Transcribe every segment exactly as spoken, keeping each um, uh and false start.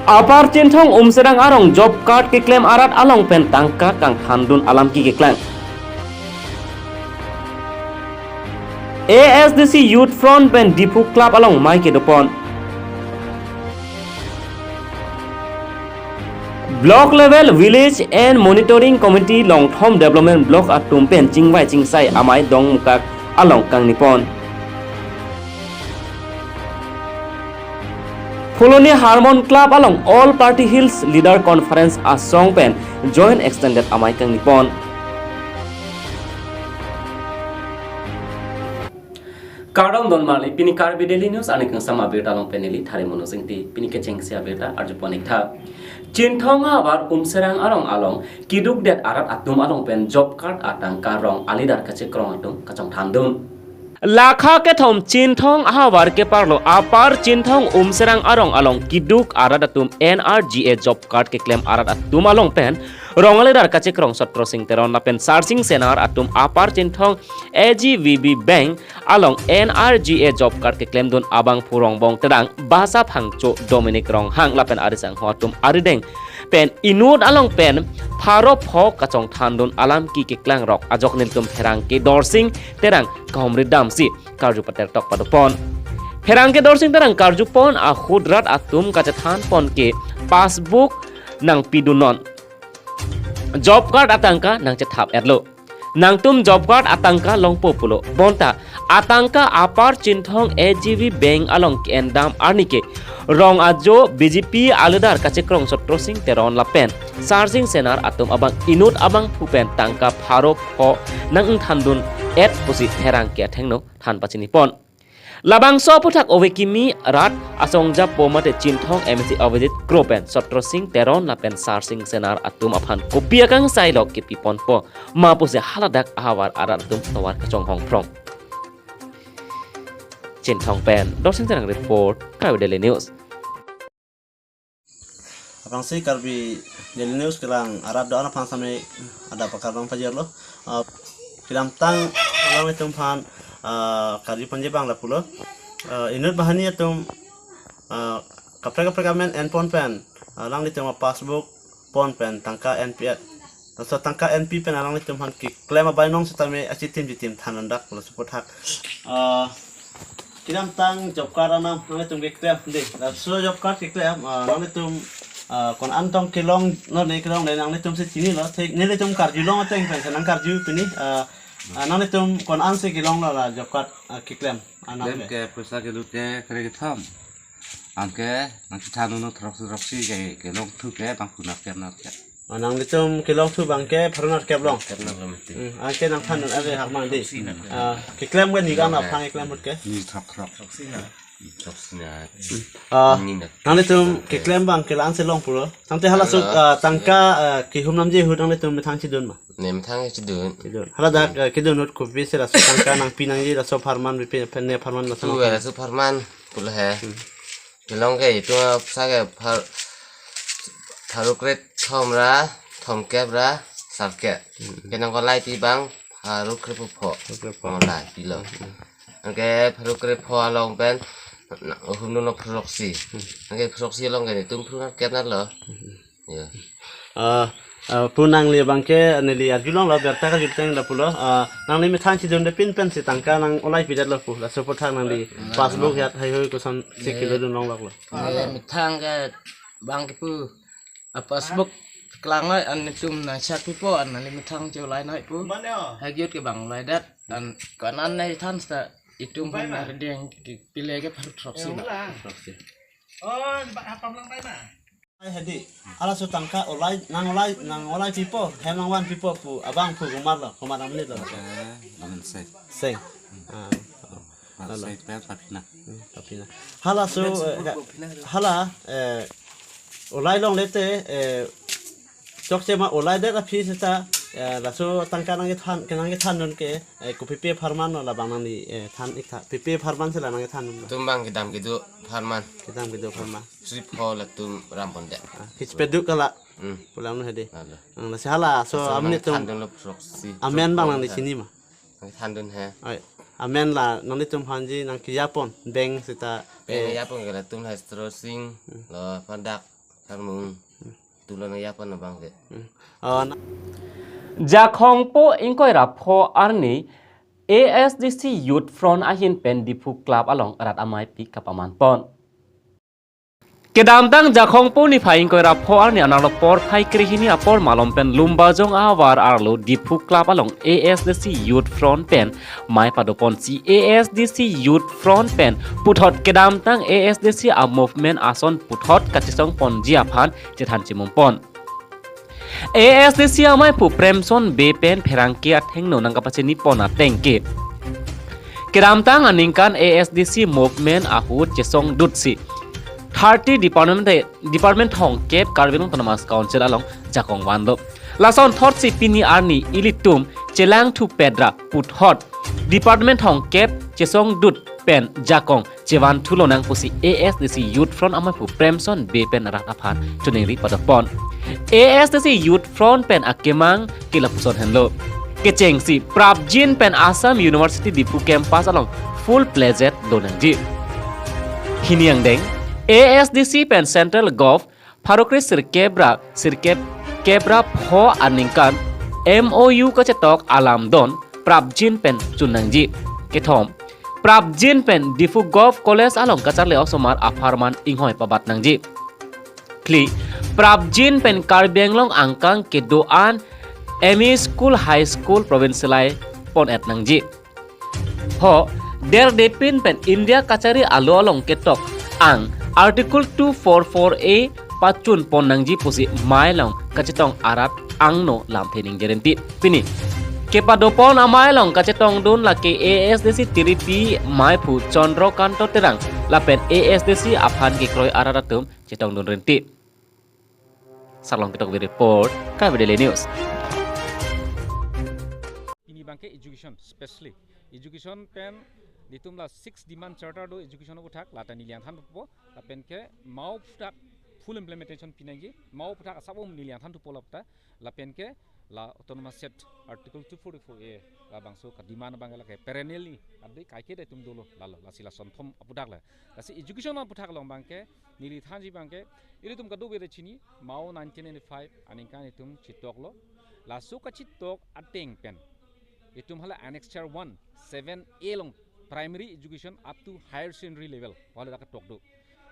Upper Chinthong Umserang arong job card keklem arat along pen tangka kangthandun alam keklang. A S D C Youth Front pen Diphu Club along mei kedopon. Block level Village and Monitoring Committee Longthom Development Block atum pen chingvai chingsai amei dongmukak along kangnipon. Phuloni Harmon Club along All Party Hills Leader Conference asong pen joint extended amei kangnipon. Kardom don marli, pini Karbi Daily News ani kangsam abirta along pen neli Thare Mono Singti, pini kechengsi abirta arjupon ik tha. Chinthong ahavar Umserang arong along kidukdet arat atum along pen job card atangka rong alidar kachekrong atum kachongthandun. Lakha kethom Chinthong ahavar keparlo Upper Chinthong Umserang arong along kiduk arat atum N R G A job card keklem arat atum along pen rong alidar kachekrong Sotro Sing Teron lapen Sarsing Senar atum Upper Chinthong A G V B Bank along N R G A job card keklemdun abangphu Rongbong Terang, Basa Phangcho, Dominic Ronghang lapen arisangho atum arideng pen inut along pen pharo pho kachongthandun alam keklang rok ajok nelitum pherangke Dorsing Terang kahumri damsi karju patertok padopon. Pherangke Dorsing Terang karjupon ahut rat atum kachethanpon ke passbook nangpidunon. Job card atangka nangchethap-etlo. Nangtum job card atangka longpo pulo. Bonta atangka Upper Chinthong A G V Bank along ke-endam arni ke rong ajo B J P alidar kachekrong Sotro Sing Teron lapen Sarsing Senar atum abang inut abangphu pen tangka pharo pho nangthandun-et pusi pherangke athengno than pachinipon. Labangso aphuthak ove kimi rat asong japo mate Chinthong M A C Avijit Kro pen Sotro Sing Teron lapen Sarsing Senar atum aphan kopi akangsailo kepiponpo ma pusi haladak ahavar arat atum tovar kachonghong phrong. Chinthong pen Dorsing Terang report, Karbi Daily News. Aphrangsi Karbi Daily News kelang arat do-an aphan same adap akardom pajirlo. Ah, kedamtang alanglitum aphan, ah, karju ponji abang lapulo. Ah, inut banghini atum, ah, kaprek kaprek amen enpon pen, ah, alanglitum a-passbook pon pen tangka enpi-et. Laso tangka enpi pen alanglitum aphan keklem abainong setame achitim chitim than-un dak laso aphuthak. Ah, kedamtang job card anam nanglitum keklem dei. Laso job card keklem, ah, nanglitum, ah, ko-an tong kelonglo ne kelongle nanglitum si chinilo. Thik nelitum karjulong ateng pen nangkarju pini, ah, ah, nanglitum ko-an si kelonglo la job card, ah, keklem anam Klem ke? Ke poisa kelut ke kre kethom. Anke nangchethan-un throksi throksi ke kelongthu ke bangphu nerkep nerkep. Oh, nanglitum kelongthu abang ke pharo nerkep long. Nerkep nerkep mati. Hmm, anke nangthan-un ave hak mang dei. Ah, keklem ke ni kan aphrang keklem ahut ke? Ni throksi throksi. Throksi na. Ah, Ni na. Nanglitum keklem abang ke la-an si long pulo. Tangte halaso, Hala. ah, tangka, ah, kehum namji ahut nanglitum methang chedun ma? Ne methang chedun. Chedun. Haladak, ah, kedun ahut kopi si laso tangka nangpi nangji laso apharman bipi pen ne apharman laso Tu nangpi. Laso apharman pulo he. Hmm. Kelong ke itum sa ke phar-, pharo kre thom ra, thomkep ra, sarkep. Hmm. Ke nangkolai pi abang pharo kre pho. Pharo kre pho. Nangkolai pilo. Hmm. Anke pharo kre pho along pen na, humno no phroksi. Hmm. Anke phroksi along ke netum pharo nerkep nerlo. Hmm. Ya. Ah, ah, pu nangli abang ke neli arjulonglo, birta karjuteng lapulo. Ah, nangli methang chedunde pin pensi tangka nang-olai pidetlo pu. Laso aphuthak nangli passbook hiat heihui koson si kelongdun longloklo. Neli methang ke abang ke pu, ah, passbook keklang noi, an netum nangchak pipo, an nangli methang che-olai noi pu. Haigyut ke bang olaidet, an ko-an ne than seta itum phan rideng pile ke pharo throksi na. Throksi. Oh, ba hapam lang pai ma. Ai hedi, halaso tangka olai, nang-olai, nang-olai pipo, hem nangvan pipo pu abangphu komatlo, komat amonit lo? Eh, Lamen Seng. Seng. Ah, Lamen Seng pen Papina. Hmm, Papina. Halaso, eh, hala, eh, olai longle te, eh, chokche ma olaidet aphi seta, eh, laso tangka nangkethan, nangkethan-un ke, eh, kopipi apharman lo labang nangli, eh, than ik tha, pipi apharman si la nangkethan-un lo? Itum abang kedam kedo apharman. Kedam kedo apharman. Sri pho latum rampon det. Ah, kich peduk kala. Hmm. Pulang nu hedi. Hala. Hmm, lasi halaso amonit atum nangthandunlo throksi. Amen abang nangli chini ma? Nangthandun he. Oi. Amen la nanglitum aphanji nangkejapon, bank seta, Bank eh, kejapon ke latum la Sotro Sing, Hmm. lo padak Tharmung tulang ya pan abang ke. Hmm. Oh, na- Jakhongpo ingkoi ra pho arni A S D C Youth Front ahin pen Diphu Club along rat amei pi kapaman pon. Kedamtang Jakhongpo niphai ingkoi ra pho arni anerlo porphai krehini apor malom pen Lumbajong ahavar arlo Diphu Club along A S D C Youth Front pen mei padopon si A S D C Youth Front pen puthot kedamtang A S D C a movement ason puthot kachesong ponji aphan chethan chimum pon. A S D C amei phu Premson Bey pen pherangke athengno nangkapachini pon ateng ke kedamtang aningkan A S D C movement ahut chesong dut si thirty department, department thongkep Karbi Anglong Autonomous Council along jakong vanlo. Lason thot si pini arni ilitum chelang thu pedra puthot department thongkep chesong dut pen jakong chevan thu lonang pusi A S D C Youth Front amei phu Premson Bey pen rat aphan choningri padopon. A S D C Youth Front pen akemang ke lapuson henlo. Kechengsi prapjin pen Assam University Diphu campus along full-fledged lonangji. Hini angdeng A S D C pen Central Gov pharo kre sirkep ra sirkep kep ra pho aningkan M O U kachetok alam don prapjin pen chun nangji. Kethom, prapjin pen Diphu Gov College along kacharli osomar apharman inghoi pabat nangji. Phli, prapjin pen Karbi Anglong angkang kedo-an M E school, high school provincialize pon-et nangji. Pho, derdepin pen India kachari alo along ketok ang Article two four four A pachun pon nangji pusi mei along kachetong arat angno lamthe ningje rinti. Pini kepadopon amei along kachetongdun lake A S D C tiripi mei phu Chandra Kanto Terang lapen A S D C aphan kekroi arat atum chetongdun rinti. Sarlong Kitok report, Karbi Daily News. Pini abang ke education, specially education pen nelitum la six demand charter do education aphuthak, lata neli angthan thupo, lapen ke mei aphuthak full implementation pi nangji, mei aphuthak asap om neli angthan thupo lapta, lapen ke la autonomous state Article two forty-four A labangso ka demand abang lake perennially adi kaiketa itum dolo lalo, lasi lason thom aphuthak la. Lasi education aphuthak along abang ke neli thanji abang ke ilitum kadokave ta chini, mei nineteen ninety-five aningkan itum chetoklo. Laso kachetok ateng pen itum hala annexure one, seven A along primary education up to higher secondary level hala dak ketok do.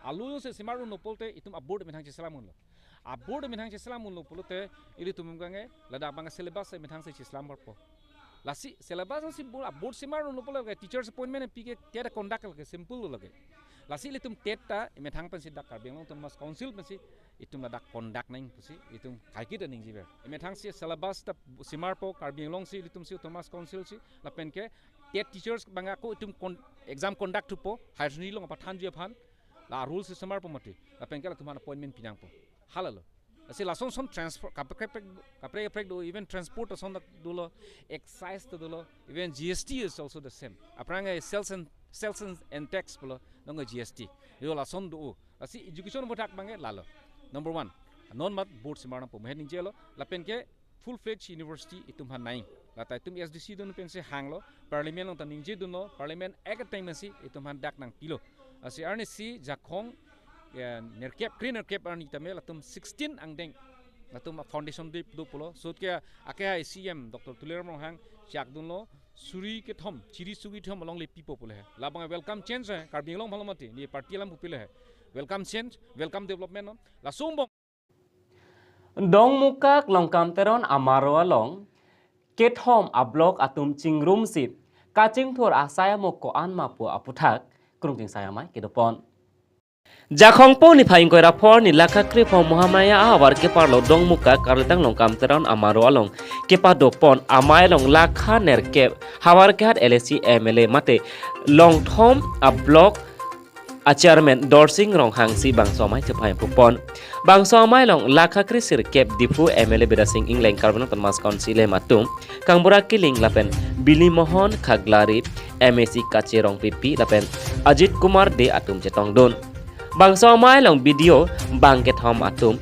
Alo jongsi semar unlo pulote itum a-board methang cheselam unlo. A-board methang cheselam unlo pulote ilitum abang ke ladak abang syllabus methang si cheselam parpo. Lasi syllabus si bo-, a-board semar unlo pulote teachers appointment pi ke TET conduct lake simple lo lake. Lasi ilitum TET ta methang pensi dak Karbi Anglong Autonomous Council pensi itum ladak conduct nang pusi itum kaiketa ningjever. Methang si syllabus ta semarpo Karbi Anglong si ilitum si Autonomous Council si lapen ke TET teachers abang ako itum con-, exam conduct thupo, higher secondary along apathanji aphan la rule si semarpo mati. Lapen ke latum aphan appointment pi nangpo. Halalo. Lasi lason son transfer kaprek kaprek kaprek kaprek do, even transport ason dak dolo, excise ta dolo, even G S T is also the same. Aphrang eh sales and, sales and, and tax pulo, nong G S T. Yo lason do. Lasi education aphuthak abang ke lalo. Number one, non mat board semar nangpo mohen ningjelo, lapen ke full-fledged university itum aphan nai. Lata itum A S D C dun pensi hanglo, parliament along ta ningjedunlo, parliament act ateng pensi itum aphan dak nangpilo. Lasi arni si Jakhong, ya, nerkep, kre nerkep arni tame latum sixteen angdeng latum foundation day do pulo. So ke ake hai C M Doctor Tuliram Ronghang chakdunlo, suri kethom, chiri suri kethom along le pipo pulo he. Labang welcome change he, Karbi Anglong aphan lo mati, ne party alam pupilo he. Welcome change, welcome development no. Laso angbong Dongmukak Longkam Teron amaro along kethom a-block atum chingrumsi kachingthur asai amo ko-an ma pu aphuthak Krungtingsai Amei kedopon. Jakhongpo niphai ingkoi ra pho arni Lakha kre pho Mahamaya ahavar keparlo Dongmukak Karlitang Longkam Teron amaro along kepadopon amei along Lakha nerkep Howraghat L A C M L A mate Longthom a-block a-chairman Dorsing Ronghang si bangso amei chephai pupon. Bangso amei along Lakha kre sirkep Diphu M L A Bidya Sing Engleng, Karbi Anglong Autonomous Council hem atum Kangbura Killing lapen Bilimohon Khaglari, M A C Kache Rongpipi lapen Ajit Kumar Dey atum chetongdun. Bangso amei along B D O bang kethom atum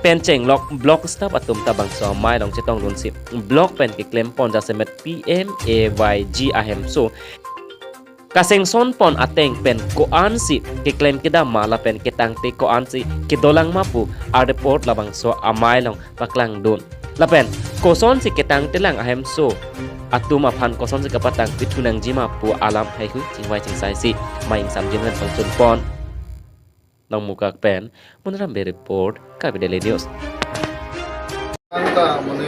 pen chenglok block staff atum ta bangso amei along chetongdunsi block pen keklempon jasemet P M A Y G ahemso kasengson pon ateng pen ko-ansi keklem kedam ma lapen ketangte ko-ansi kedolang ma pu a-report labangso amei along paklangdun. Lapen kosonsi ketangtelang ahemso atum aphan kosonsi kapatangpi thu nangji ma pu alam heihui chingvai chingsaisi amei ingsamjin pen pangchun pon. Nangmukak pen Munram Bey report, Karbi Daily News. Anta mane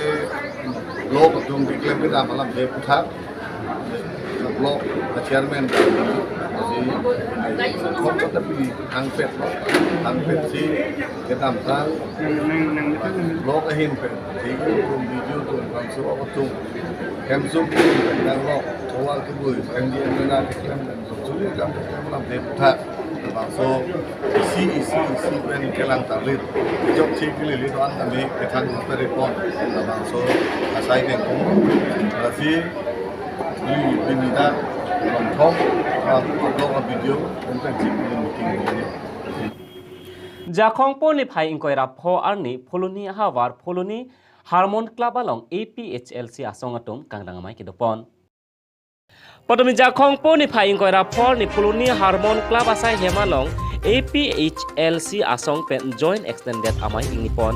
block atum keklem kedam alamthe aphuthak, block chairman si khom kata pi hangpet lo, hangpet si kedamtang block ahin pen si atum video atum bangso atum hemso pen nang lo, thowar kebui M D M A na keklem pen suri kam keklem alamthe aphuthak. Bangso isi isi isi pen kelang tarlit. Jok si kili li doan kami kethan peri pon. Bangso asai kengkong. Lasi li binida longthom, ah, upload video, pen pen si meeting ini. Jakhong po niphai ingkoi ra pho arni Phuloni ahavar Phuloni Harmon Club along A P H L C asong atum kangdang amei kedopon. Patumi Jakhong po niphai ingkoi ra pho arni Phuloni Harmon Club asai hem along A P H L C asong pen joint extended amei ingnipon.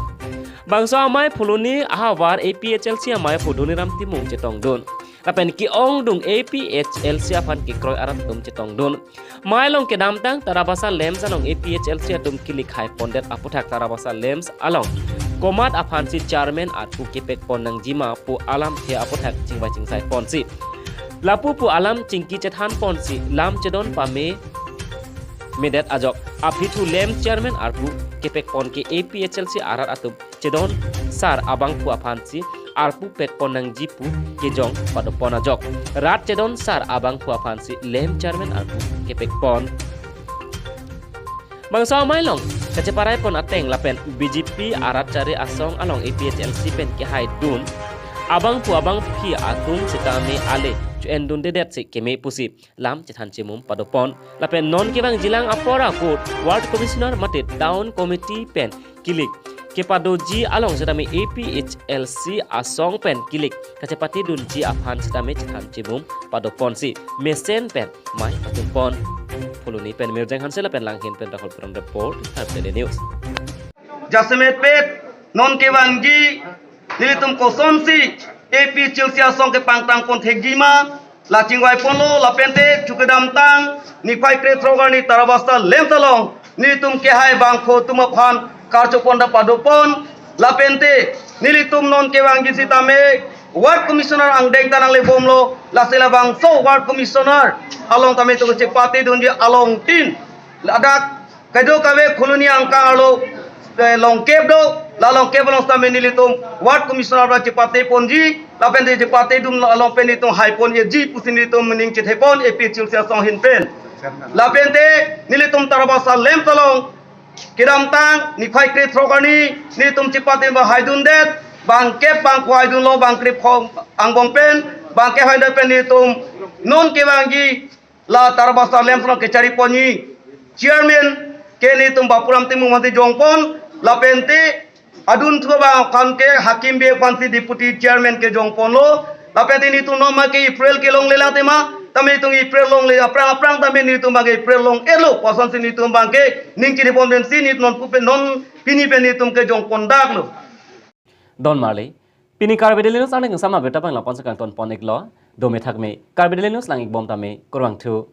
Bangso amei Phuloni ahavar A P H L C amei pu Dhoniram Timung chetongdun. Lapen ke-ongdung A P H L C aphan kekroi arat atum chetongdun. Amei along kedamtang Tarabasa LAMPS along A P H L C atum kelik hai pondet aphuthak Tarabasa LAMPS along komat aphansi chairman arpu kepek pon nangji ma pu alamthe aphuthak chingvai chingsai ponsi, lapu pu alam chingki chethan ponsi lam chedon pame medet ajok aphi thu LAMPS chairman arpu kepek pon ke A P H L C arat atum chedon sar abangphu aphansi arpu pek pon nangji pu kejong padopon ajok rat chedon sar abangphu aphansi LAMPS chairman arpu kepek pon. Bangso amei along kacheparai pon ateng lapen B J P arat chari asong along A P H L C pen kehaidun abangphu abangphi atum sitame ale chu-endundedetsi keme pusi lam chethan chimum padopon. Lapen non kevangjilang apor ahut Ward Commissioner mate Town Committee pen kilik kepadoji along sitame A P H L C asong pen kilik kachepatedunji aphan sitame chethan chimum padoponsi mesen pen amei pachun pon. Phuloni pen Mirjang Hanse lapen Langhin pen Rahul Teron report, Karbi Daily News. Jasemet pet non kevangji nelitum kosonsi A P H L C asong kepangtang pon thekji ma, la chingvai ponlo, lapente chu kedamtang niphai krethrok arni Tarabasa LAMPS along nelitum kehai bangphu atum aphan karcho pon ta padopon, lapente nelitum non kevangji sitame Ward Commissioner angdeng ta nanglebomlo, lasi labangso Ward Commissioner along tame to chepatedunji along tin ladak kedo kave Phuloni angkang arlo, eh, longkep do, la longkep along sitame nelitum Ward Commissioner ra chepate ponji, lapente chepatedun along pen nelitum hai ponji pusi nelitum ning chethe pon A P H L C asong ahin pen. Lapente nelitum Tarabasa LAMPS along kedamtang niphai krethrok arni nelitum chepate ba haidundet, bangkep bangphu haidunlo, bangkrepho angbong pen, bangkep haidundet pen nelitum non kevangji la Tarabasa LAMPS along kechari ponji chairman ke nelitum Bapuram Timung aphansi jongpon, lapente adunthu abang aphan ke Hakim Bey aphansi deputy chairman kejongponlo, lapente nelitum non ma ke April kelonglelang tema, tame nelitum April longle aphrang aphrang tame nelitum abang ke April long-etlo, kosonsi nelitum abang ke ning chini pon pensi nelitum non pupe non pini pen nelitum kejongpon daklo. Don marli, pini Karbi Daily News aning sama berita abang lapu-an si kangton pon-iklo, dome thakme, Karbi Daily News lang-ikbom tame, kurvangthu.